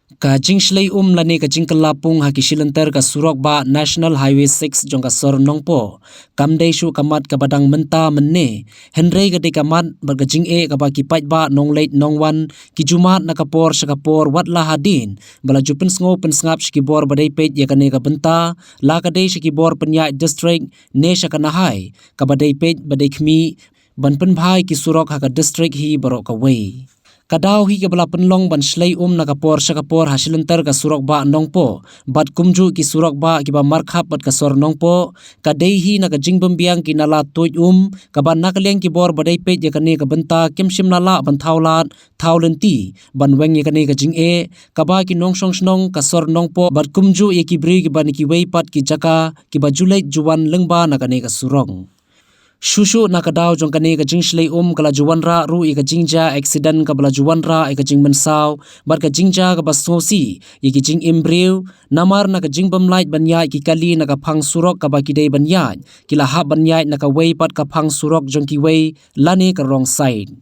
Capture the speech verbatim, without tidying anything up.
Ka jingshlei um lane ka jingkylla pung ha ki shilynter ka surok bah National Highway six jong ka sor Nongpoh kam dei shuh ka mat kaba dang mynta mynne, hynrei ka dei ka mat bad ka jingeh kaba ki paidbah nongleit nongwan ki ju mad na ka por sha ka por wat la hadien ba la ju pynsngew pynsngap sha ki bor ba dei peit ïa kane ka bynta, la ka dei sha ki bor pynïaid district ne sha ka nahai kaba dei peit ba dei khmih ban pynbha ïa ki surok ha ka district hi baroh kawei. Ka daw hi kaba la pynlong ban shlei um na ka por sha ka por ha shilynter ka surok bah Nongpoh bad kumjuh ki surok bah kiba markhap bad ka sor Nongpoh, ka dei hi na ka jingbymbiang ki nala tuid um kaba na ka liang ki bor ba dei peit ïa kane ka bynta kim shym la lah ban thaw lad thaw lynti ban weng ïa kane ka jingeh kaba ki nongshong shnong ka sor Nongpoh bad kumjuh ïa ki briew kiba na kiwei pat ki jaka kiba ju leit ju wan lyngba na kane ka surok. Shuh shuh na ka daw jong kane ka jingshlei um ka la ju wanrah ruh ïa ka jingjia accident kaba la ju wanrah ïa ka jingmynsaw bad ka jingjia kaba sngewsih ïa ki jingim briew namar na ka jingbymlait ban ïaid ki kali na ka phang surok kaba ki dei ban ïaid, ki la hap ban ïaid na kawei pat ka phang surok jong kiwei lane ka wrong side.